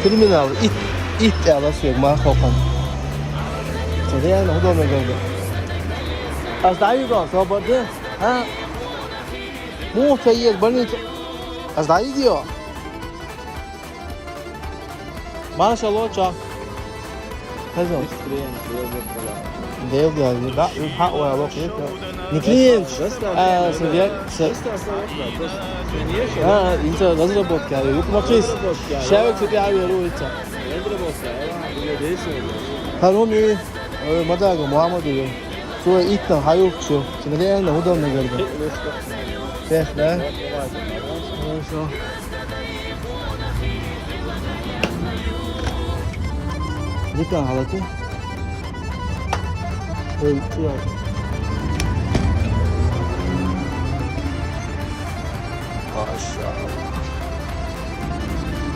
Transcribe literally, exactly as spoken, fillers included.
Криминал, ит, ит аьлар соьга мара хӀокхунна. Цу реально хӀун ду мегар ду. Ас дӀайига, собар де? ХӀа? Муха ца еза больница? Ас дӀайига? Маршалло, ча. Хаза. Дел дел, да, хьа ва лох. Не клиент. А, субъект, с-, а, инца разработка, юк махис. Шавек субъект, а, веру, инца. Харуми, э, мадага, Мухаммад, э, цо итна хьаюлчу, цу реально хӀун ду мегар ду. Тех, да? Хорошо. Дика хьалати? Ой, чё? Маша.